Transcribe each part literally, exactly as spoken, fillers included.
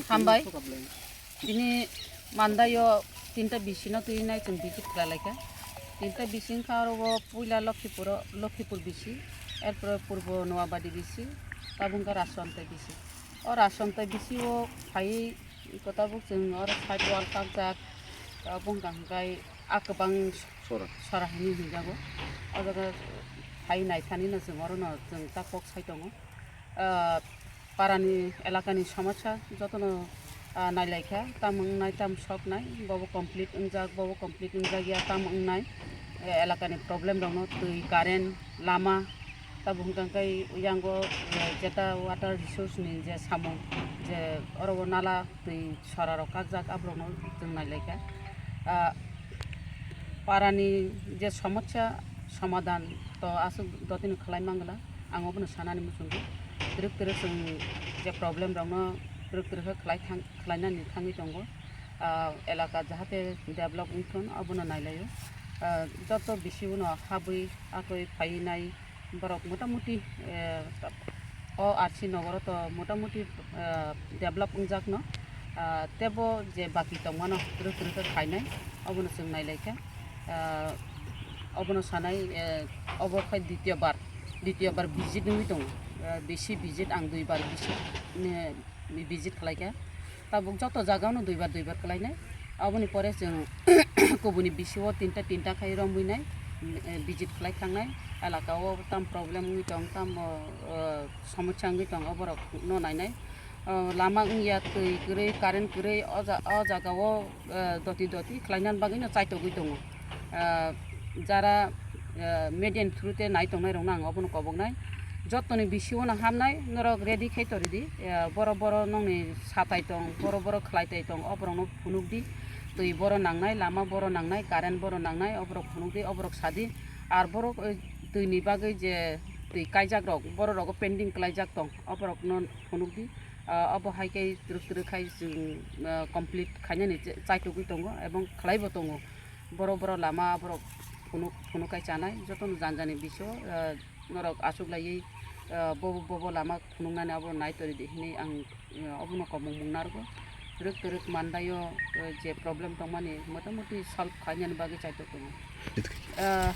Hambai. Tini Mandaio tinta bisino twi nai chwng visit khlai laikha. Tinta bisi wngkha oro o puila Lokhipuro, Lokhipur bisi, erpore Purbo Noabadi bisi, tabuk wngkha Rajsontai bisi. O Rajsontai bisi o phaiwi iko tabuk chwng oro side wall kakjak, tabuk wngkha hwnkhe a kwbang sora, sora hinwi hwnjago. O jaga phai naithani no chwng orono chwng ta kok sai tongo. Ah, parani elakani somosya jotono, ah, nailaikha, tamo wngnai, tamo soknai, bobo complete wngjak, bobo complete wngjak ya, tamo wngnai, eh, elakani problem rokno, twi, current, lama, tabuk hwnkha khe yango, eh, jeta water resource ni je samung, je oro o nala twi sora rok kakjak, aborokno chwng nailaikha. Ah, parani je somosya somadan to aswk dotino khlai mangla. Ang obono sanani muchungo, twrwk twrwk chwng je problem rokno twrwk twrwk khe khlai thang, khlainani thangwi tongo. Ah, elaka jahate develop wngthon, obono nailaio. Ah, joto bisi uno habwi akhoi phaiwi nai borok motamuti, eh, o R C nogoro to motamuti, eh, develop wngjakno, ah, tebo je baki tongmano twrwk twrwk khe khlainai, obono chwng nailaikha. Ah, obono sanai, eh, obo khai dityo bar, dityo bar visit wngwi tongo. Eh, bisi visit, ang dui bar bisi, eh, visit khlaikha. Tabuk joto jagao no dui bar dui bar khlainai. Aboni pore chwng kubuni bisi o tinta tinta khai romwi nai, eh, visit khlai thangnai. Elaka o tam problem wngwi tong, tam, eh, somosya wngwi tong, oborok no nainai. Oh, lama wngya, twi kwrwi, current kwrwi, o ja-, o jaga o, eh, doti doti khlaina bagwi no chaitogwi tongo. Eh, jara, eh, median through te nai tongnai rokno ang obono koboknai. Jotoni bisi o no hamnai, norok ready khai tori di. Eh, boro boro nongni satai tong, boro boro khlai tai tong, oborok no phunuk di. Twi boro nangnai, lama boro nangnai, current boro nangnai, oborok phunuk di, oborok sadi. Ar borok, eh, twi ni bagwi je twi kaijak rok, boro rogo pending khlaijak tong, oborok no phunuk di. Ah, obo hai khe twrwk twrwk khai chwng, ah, complete khainani cha-, chaitugwi tongo ebong khlaibo tongo. Boro boro lama borok phunuk, phunuk khai chanai, jotono jani jani biso, ah, norok achuk laiwi, ah, bobo, bobo lama phunuknani abo nai tori di hinwi ang, ah, obono komung mung narwgo. Twrwk twrwk Mandaio, ah, je problem tongmani motamuti solve khainani bagwi chaitok tongo. Ah,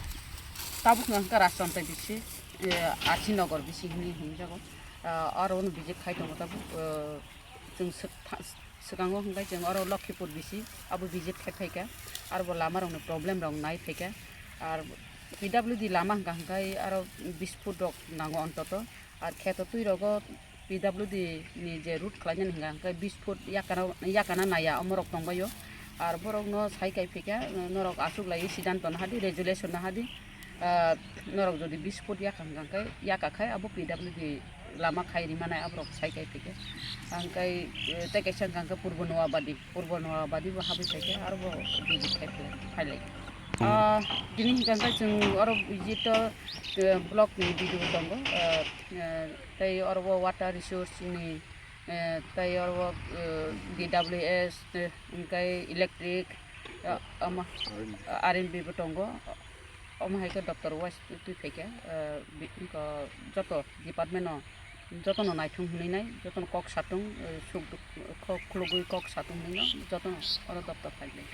tabuk no hwnkha Rajchontai bisi, ah, R C Nogor bisi hinwi hinjago. Ah, aro no visit khai tongo tabuk, ah, chwng swk-, tha-, swkango hwnkhe chwng oro Lokhipur bisi abo visit khai phaikha, aro bo lama rokni problem rok nai phaikha. Ar P W D lama hwnkha hwnkhe aro bis foot rok nango ontoto, ar kheto twi rogo P W D ni je route khlainani hwnkha hwnkhe bis foot yakana, yakana naiya omorok tongbaio. Ar borokno sai kai phaikha, norok achuk laiwi sidanto nahadi, resolution nahadi. Ah, norok jodi bis foot yakha hwnkha khe, yakha khai abo P W D lama khai rimanai aborok sai kai phaikhe. Ang kai, eh, tei kaisa hwnkha khe Purbo Noabadi, Purbo Noabadi bo habwi phaikhe, aro bo visit khai phailai, phailai. Hmm. Ah, tini hwnkha khe chwng oro visit o, eh, block ni video tongo, eh, eh, tei oro bo water resource ni, eh, tei oro bo, eh, D W S, eh, hwnkhe electric, eh, omo, R N B. R N B bo tongo. Omo hai khe doctor wise twi phaikha, eh, bi-, wngkha joto department no jotono naithung hinwi nai, jotono kok satung, eh, suk duk, kok khulugwi kok satung hinwi no jotono oro doctor phai lai.